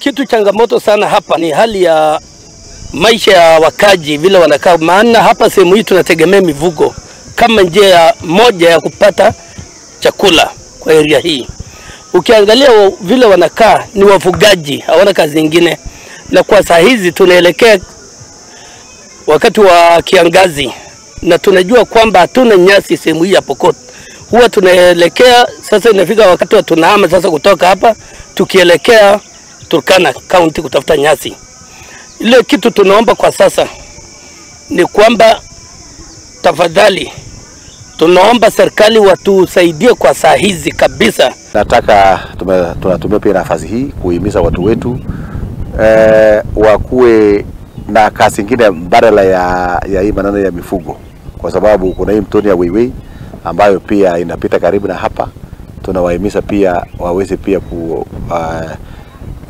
Kitu changamoto sana hapa ni hali ya maisha ya wakaji vile wanakaa, maana hapa sehemu hii tunategemea mifugo kama njia moja ya kupata chakula kwa area hii. Ukiangalia vile wanakaa ni wafugaji, hawana kazi nyingine. Na kwa saa hizi tunaelekea wakati wa kiangazi na tunajua kwamba hatuna nyasi sehemu hii ya Pokot. Huwa tunaelekea sasa, inafika wakati wa tunahama sasa kutoka hapa tukielekea Turkana County kutafuta nyasi. Ile kitu tunaomba kwa sasa ni kwamba tafadhali tunaomba serikali watusaidie kwa saa hizi kabisa. Nataka tunatumia pia nafasi hii kuhimiza watu wetu wakuwe na kazi nyingine mbadala ya hii maneno ya mifugo, kwa sababu kuna hii mtoni ya Weiwei ambayo pia inapita karibu na hapa. Tunawahimiza pia waweze pia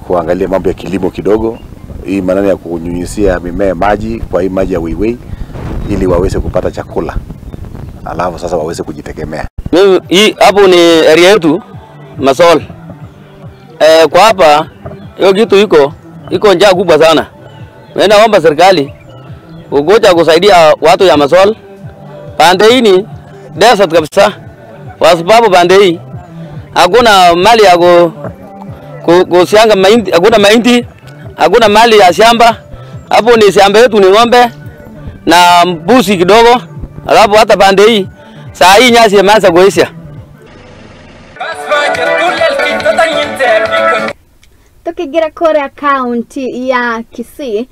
kuangalia mambo ya kilimo kidogo, hii maneno ya kunyunyizia mimea maji kwa hii maji ya Weiwei ili waweze kupata chakula, alafu sasa waweze kujitegemea. Mimi hii hapo ni area yetu Masol. Kwa hapa hiyo kitu iko njaa kubwa sana. Mimi naomba serikali ugoja kusaidia watu ya Masol. Pande hii ni desert kabisa. Kwa sababu pande hii hakuna mali ya kusianga mahindi, hakuna mahindi, hakuna mali ya shamba. Hapo ni shamba yetu ni ng'ombe na mbuzi kidogo. Alafu hata pande hii saa hii nyasi imeanza kuisha. Tukigira kuria kaunti ya Kisii,